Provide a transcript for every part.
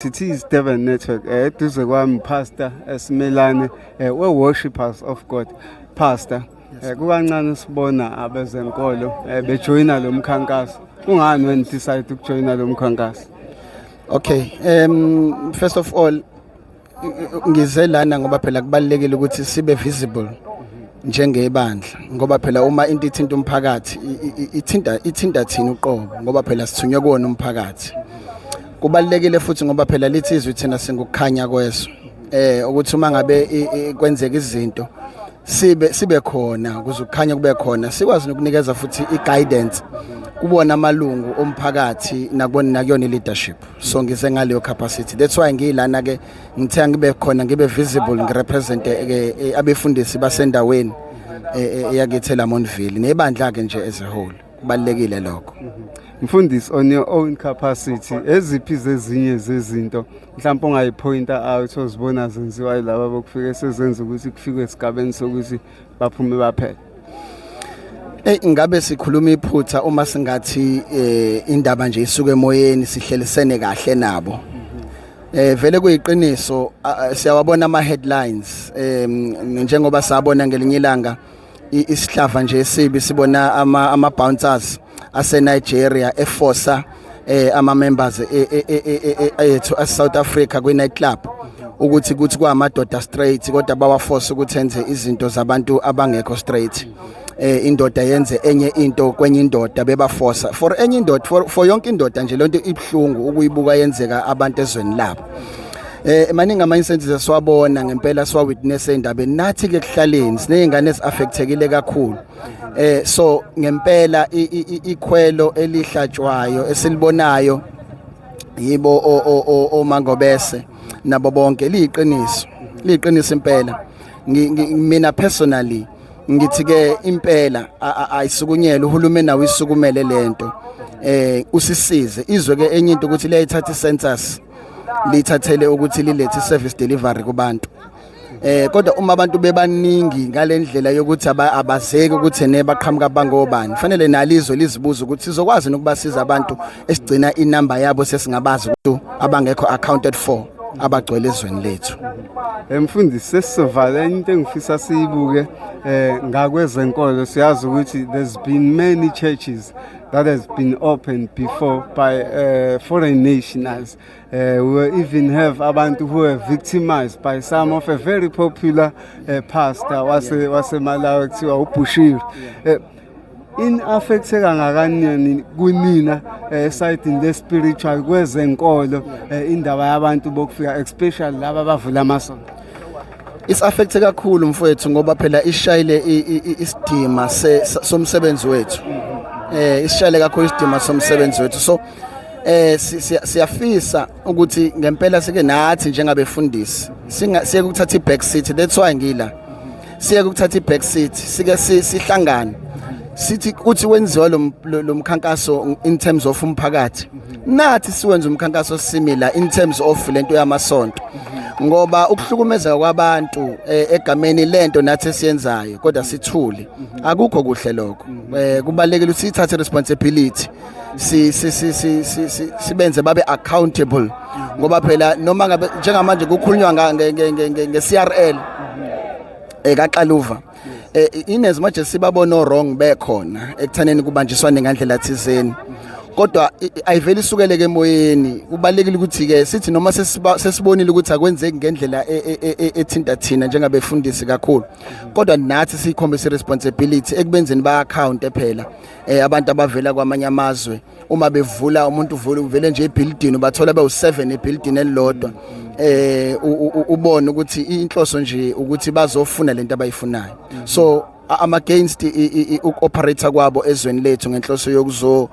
It is Durban Network. Eduze kwami Pastor Simelane, we Worshippers of God. Pastor, kukancane sibona abezenkolo bejoyina lo mkhankaso. Kungani wena decide ukujoyina lo mkhankaso? Okay, first of all, ngize lana ngoba phela kubalulekile ukuthi sibe visible njengebandla, ngoba phela uma into ithinta umphakathi, ithinta thina uqobo, ngoba phela sithunywe kuwona umphakathi. Kubalulekile futhi ngoba phela lithi izwi thina singukukhanya kwezwe. Ukuthi uma ngabe kwenzeka izinto, sibe khona ukuze ukukhanya kube khona, sikwazi nokunikeza futhi i-guidance kubona amalungu omphakathi nakubona nakuyona i-leadership. So ngize ngaleyo capacity, that's why ngiyilana ke. Ngithe ngibe khona, ngibe visible, ngirepresent ke abefundisi basendaweni yakithi eLamontville nebandla ke nje as a whole. Kubalulekile lokho. Mfundisi, on your own capacity, eziphi zezinye zezinto mhlawumbe ongayipointa out ozibona zenziwa yilaba bokufika sezenza ukuthi kufikwe esigabeni sokuthi baphume baphele? Ey, ngabe sikhuluma iphutha uma singathi indaba nje isuke emoyeni, sihlelisene kahle nabo. Vele kuyiqiniso, siyawabona ama headlines, njengoba sabona ngelinye ilanga isihlava nje esibi, sibona ama bouncers ase Nigeria eforsa ama members ethu ase South Africa kwi night club ukuthi kuthi kwamadoda straight, kodwa bawaforce ukuthi enze izinto zabantu abangekho straight. Indoda yenze enye into kwenye indoda, bebaforsa for enye indoda, for yonke indoda nje. Lonto ibhlungu ukuyibuka yenzeka abantu ezweni labo. Maningi ama instances esiwabona ngempela, siwa witness endabeni nathi ke kuhlaleni, sinezingane eziaffectekile kakhulu. So ngempela ikhwelo elihlatshwayo esilibonayo yibo oMangobese nabo bonke liyiqiniso, liyiqiniso impela. Mina personally ngithi ke impela ayisukunyelwe uhulumeni, awisukumele lento, usisize izwe ke. Enye into ukuthi liyayithatha icensus, lithathele ukuthi lilethe service delivery kubantu, kodwa uma abantu bebaningi ngalendlela yokuthi abazeki ukuthi ne baqhamuka bangobani, fanele nalizwe lizibuza ukuthi sizokwazi nokubasiza abantu esigcina inamba yabo sesingabazi ukuthi abangekho accounted for abagcwele ezweni lethu. Mfundisi, sesizovala. Enye into engifisa siyibuke ngakwezenkolo, siyazi ukuthi there's been many churches that has been opened before by foreign nationals. We even have abantu who were victimized by some of a very popular pastor wase Malawi kuthiwa uBushiri. In affecte kangakanani kunina esayidini le spiritual, kwezenkolo, indaba yabantu bokufika, especially laba abavula amasonto? Is-affecte kakhulu, mfowethu, ngoba phela ishayile isidima somsebenzi wethu. Isishayile kakhulu isidima somsebenzi wethu. So siyafisa ukuthi ngempela sike nathi njengabefundisi singa siye ukuthatha i-back seat. That's why ngila, siye ukuthatha i-back seat, sike sihlangane, sithi kuthi wenziwa lo mkhankaso in terms of umphakathi, nathi siwenza umkhankaso similar in terms of lento yamasonto, ngoba ukuhlukumezeka kwabantu egameni lento nathi esiyenzayo kodwa sithule, akukho kuhle lokho. Kubalulekile ukuthi sithathe responsibility, si si si si sibenze babe accountable, ngoba phela noma ngabe njengamanje kukhulunywa nge-CRL kaXaluva, in as much as sibabona wrong bekhona ekuthaneni kubanjiswane ngandlela thizeni, kodwa ayiveli isukeleke emoyeni. Kubalulekile ukuthi ke sithi noma sesibonile ukuthi akwenzeki ngendlela ethinta thina njengabefundisi kakhulu, kodwa nathi siyikhombise responsibility ekubenzeni ba account phela abantu abavela kwamanye amazwe. Uma bevula, umuntu uvula uvele nje ebuilding, ubathola bewu7 ebuilding elilodwa, ubone ukuthi inhloso nje ukuthi bazofuna lento abayifunayo. So I'm against ukuoperate kwabo ezweni lethu ngenhloso yokuzo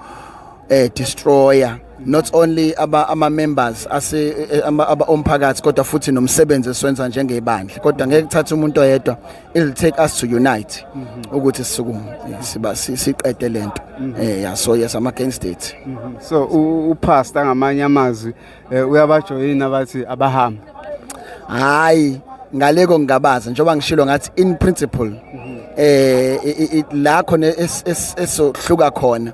destroya not only ama members ase aba omphakathi, kodwa futhi nomsebenzi esiwenza njengebandla. Kodwa ngeke kuthathe umuntu oyedwa, it'll take us to unite ukuthi sisukume, siba siqede lento. Yeah, so yes, I'm against it. So upastor, ngamanye amazwi, uyabajoyina bathi abahambe? Hayi, ngaleko ngingabaza, njengoba ngishilo ngathi in principle la khona esohluka khona.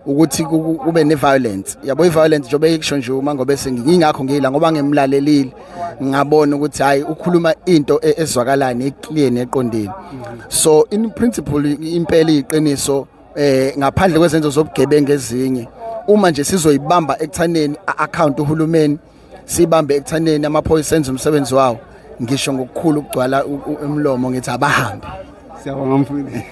Ukuthi kube ne violence, yabo, i violence njengoba ikusho nje uma ngobe sengingakho ngila ngoba ngimlalelile, ngabona ukuthi hayi, ukhuluma into ezwakalayo, neclear, neqondile. So in principle, impela iqiniso, ngaphandle kwezenzo zobugebengu ezinye, uma nje sizoyibamba ekuthaneni account uhulumeni, sibambe ekuthaneni amaphoyisa enze umsebenzi wawo, ngisho ngokukhulu ukugcwala umlomo ngithi abahambe. Siyabonga, mfundisi.